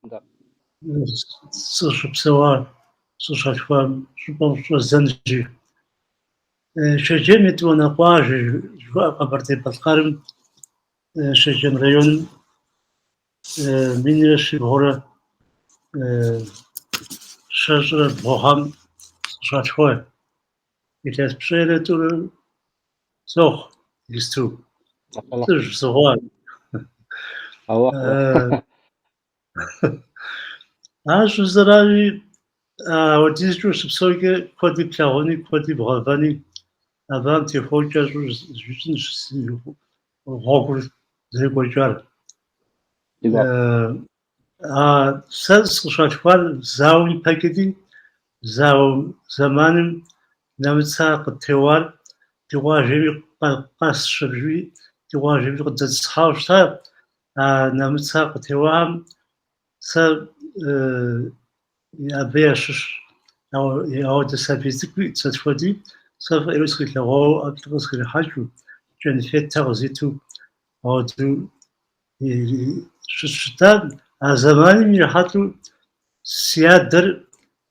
Нтӏэ. Сыщыпсэуа, сыщалъхуа щӏыпӏэм щӏэздзэнщи. Шэджэм Етӏуанэ къуажэ жыхуаӏэ Къэбэрдей-Балъкъэрым, Шэджэм районым 1323 гъэм сыщалъхуа. Илъэс пщӏейрэ тӏурэ сохъу иджысту. Лӏыжь сыхъуа. Ар щӏызэрами, ауэдизкӏэ ущыпсэукӏэ куэди плъагъуни, куэди бгъэвэни, абыхэм техуэу кӏэщӏу жысӏэнщ си гъуэгур зэрекӏуэкӏар. Сэ сыкъыщалъхуар зауэм ипэкӏэти, зауэ зэманым нэмыцэ къыттеуар ди къуажэми къэсщ аби, ди къуажэми къыдэтӏысхьауэ щыта. А нэмыцэ къытеуахэм сэ абы ящыщ ауэдэ сабий цӏыкӏуи сэ схуэди, сэ фӏыуэ сыкъилъэгъуауэ ӏэплӏэ къысхурихьэкӏыу, кӏэнфетхэр къызиту ауэдэу щыщыта. А зэманым ирихьэлӏэу си адэр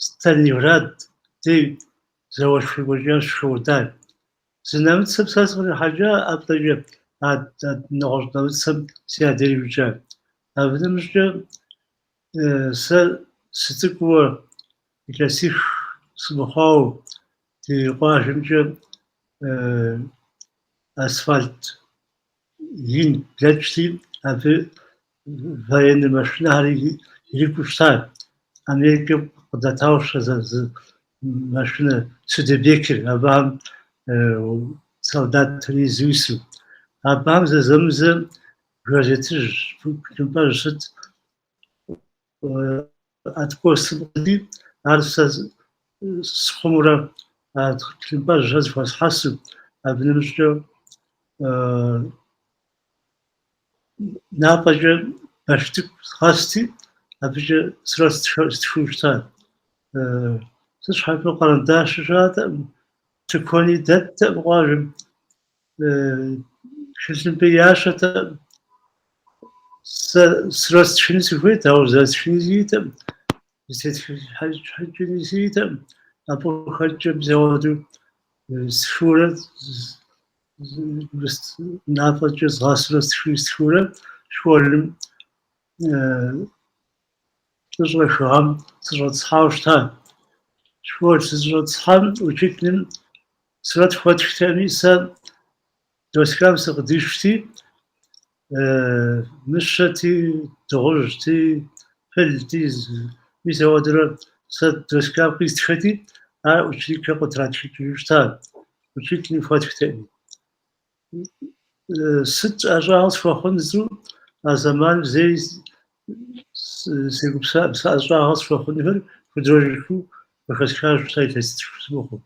Сталинград дей зауэшхуэ екӏуэкӏам щыхэкӏуэда. Зы нэмыцэм сэ сыкърихьэкӏа ӏэплӏэкӏэ, а нэгъуэщӏ нэмыцэм си адэр иукӏа. Абы нэмыщӏкӏэ сэ сыцӏыкӏууэ, илъэсих сымыхъуауэ, ди къуажэмкӏэ асфальт ин блэкӏти, абы военнэ машинэхэр ирикӏуэу щыта. Америкэм къыдатауэ щыта зы машинэ Студебекер, абыхэм солдатхэр изу ису. Абыхэм зэзэмызэ газетыжь, тхылъымпӏэжь сыт откосым къыди, ар сэ схъумэурэ а тхылъымпӏэжьхэр зэхуэсхьэсу, абы нэмыщӏкӏэ напӏэкӏэ баш цӏыкӏу згъэсти, абыкӏэ сурэт стхыу щыта. Сыт щхьэкӏэ къэрэндащи щыӏатэкъым, тыкуэни дэттэкъым къуажэм, тхылъымпӏи ящэтэкъым. Сэ сурэт стхыну сыхуейт, ауэ зэрыстхыни сиӏэтэкъым, зытетхыхьыкӏыни сиӏэтэкъым. Абы къыхэкӏкӏэ мис ауэдэу стхыурэ напӏэкӏэ згъэсурэ стхыурэ школым плӏыщӏрэ хы гъэм сыщӏэтӏысхьауэ щыта. Школ сыщӏэтӏысхьам учителым сурэт хуэтхтэкъыми, сэ доскам сыкъыдишти, мыщэти, дыгъужьти, пылти, мис ауэдурэ сэ доскам къистхэти, ар ученикхэм къытратхыкӏыжу щыта, учителым хуэтхтэкъыми. Сыт ӏэщӏагъэ схуэхъун жысӏэу а зэманым зэи сегупсысакъым, сэ ӏэщӏагъэ схуэхъунхэр художникыу къыхэсхащ сэ илъэситху сымыхъуу.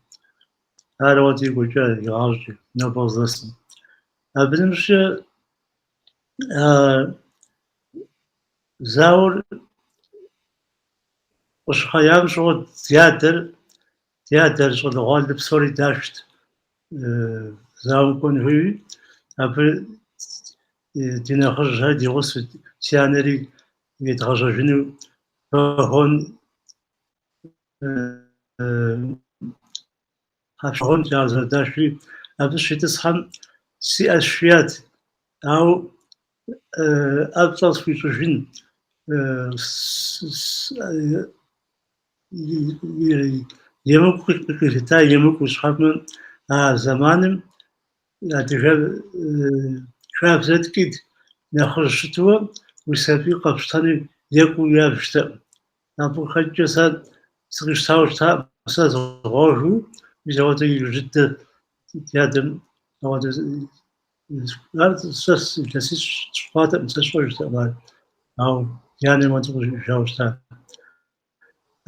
Ар ауэдэу екӏуэкӏа игъащӏэкӏэ, нобэ къыздэсым. Абы нэмыщӏкӏэ зауэр къыщыхъеям щыгъуэ ди адэр, ди адэр щӏалэгъуалэ псори дашт зауэм кӏуэн хуейуи, абы ди нэхъыжьхэр ди гъусэу, си анэри едгъэжьэжыну вагон хьэпшыгъуэнкӏэ ар зэрыдашри, абы щитӏысхьэм си ӏэр сшият, ауэ ӏэплӏэ къысхуищӏыжын емыкӏу къилъыта, емыкӏу щхьэкӏэ а зэманым адыгэ хабзэ ткӏийт, нэхъыжь щытуэ уи сабий къэпщтэну екӏуу ябжтэкъым. Абы къыхэкӏкӏэ сэ сыкъищтауэ щытакъым, сэ згъуэгыу, мис ауэдэ иужь дыдэ ди адэм ауэдэ ар сэ илъэсищ сыхъуатэкъым, сэ сщӏэжтэкъым ар, ауэ ди анэм ауэдэу къызжиӏэжауэ щыта.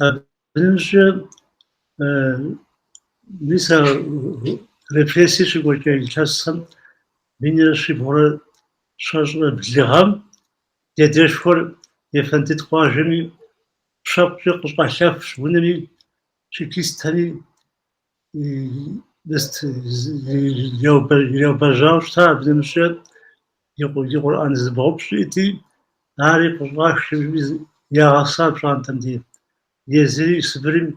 Абы нэмыщӏкӏэ мис а репрессие щекӏуэкӏа илъэсхэм 1322 гъэм ди адэшхуэр Ефэндыт къуажэми пщэфӏкӏэ къыщӏалъэфщ унэми, чекистхэми ираубэрэжьауэ щыта, абы нэмыщӏкӏэ и къурӏэн зыбгъупщӏ иӏэти, ари къыщӏахщ Ягъэса пщӏантӏэм дей. Езыри Сыбырым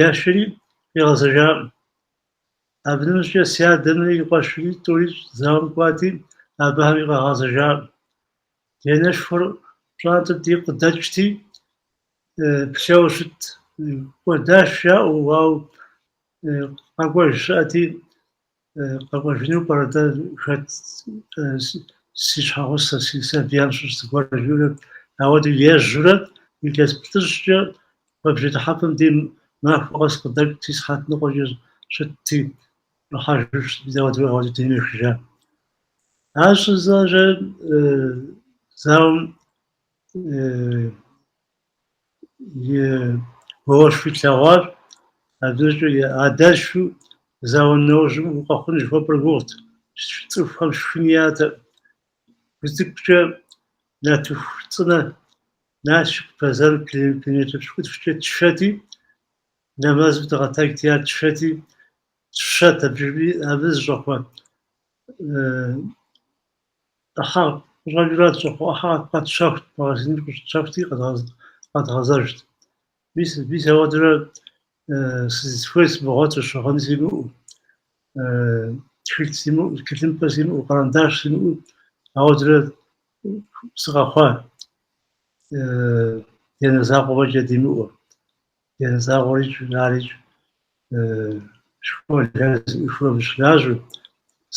яшэри къигъэзэжакъым. Абы нэмыщӏкӏэ си адэмрэ и къуэшри тӏури зауэм кӏуати, абыхэми къагъэзэжакъым. Ди анэшхуэр пщӏантӏэм дей къыдэкӏти, плъэуэ щытт. Кӏуэдащ жаӏэу, ауэ къэкӏуэж щыӏэти, къэкӏуэжыну пӏэрэ-тӏэ хэт си щхьэгъусэ, си сабийхэм щыщ зыгуэр жиӏэурэ, ауэдэу ежьэурэ илъэс плӏыщӏкӏэ куэбжэ дыхьэпӏэм дей махуэ къэс къыдэкӏти, сыхьэт ныкъуэкӏэ щытти, щӏыхьэжу щытти, ауэдэу дунейм ехыжа. Ар щызэжьэ зауэм и гуауэшхуи тлъэгъуащ, абы и адэжьу зауэ нэужьым укъэхъун жыхуэпӏэр гугъут, цӏыхухэм шхын яӏэтэкъым. Гу цӏыкӏукӏэ нартыху цӏынэ Налшык бэзэрым километр пщыкӏутхукӏэ тшэти, нэмэзым дыкъэтэджти ар тшэти, тщэт абыжми абы зы щӏакхъуэ ӏыхьэ къыщӏэкӏыурэ щӏакхъуэ ӏыхьэ къэтщэхут, магазиным къыщытщэхути, къэдгъэзэжт. Мис, мис ауэдурэ сызыхуей сымыгъуэту, щыгъын симыӏэу, тхылъ симыӏэу, тхылъымпӏэ симыӏэу, къэрэндащ симыӏэу, ауэдурэ сыкъэхъуа. Ди анэ закъуэ фӏэкӏэ димыӏэу. Ди анэ закъуэрикӏ, арикӏ школхэр зэӏуихыу абы щылажьэу,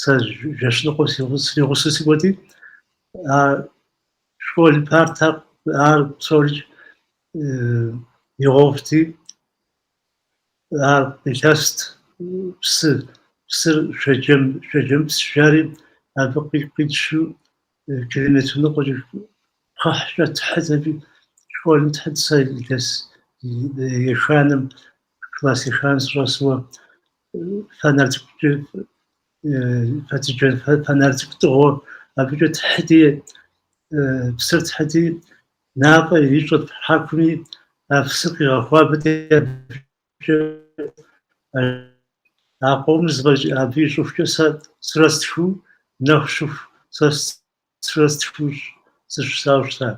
сэ жэщ ныкъуэм сригъусэу сыкӏуэти, а школ партэр ар псорикӏ игъэувти, ар къилъэст, псы, псыр Шэджэм, Шэджэмыпс жари, абы къитшу километр ныкъуэкӏэ кхъухькӏэ тхьыт аби, школым тхьыт сэ илъэс еханэм, класс еханэм сыщӏэсуэ, фонарь цӏыкӏукӏэ, фэтыджэн фонарь цӏыкӏу тӏыгъыу абыкӏэ тхьыти, псыр тхьыти, мафӏэ ирищӏэт хьэкуми, а псыр къигъэхуабэти, абыкӏэ а къомыр зэфӏэкӏ абы ищӏыхукӏэ сэ сурэт стхыу, нэху щыху сэ сурэт стхыу сыщысауэ щыта.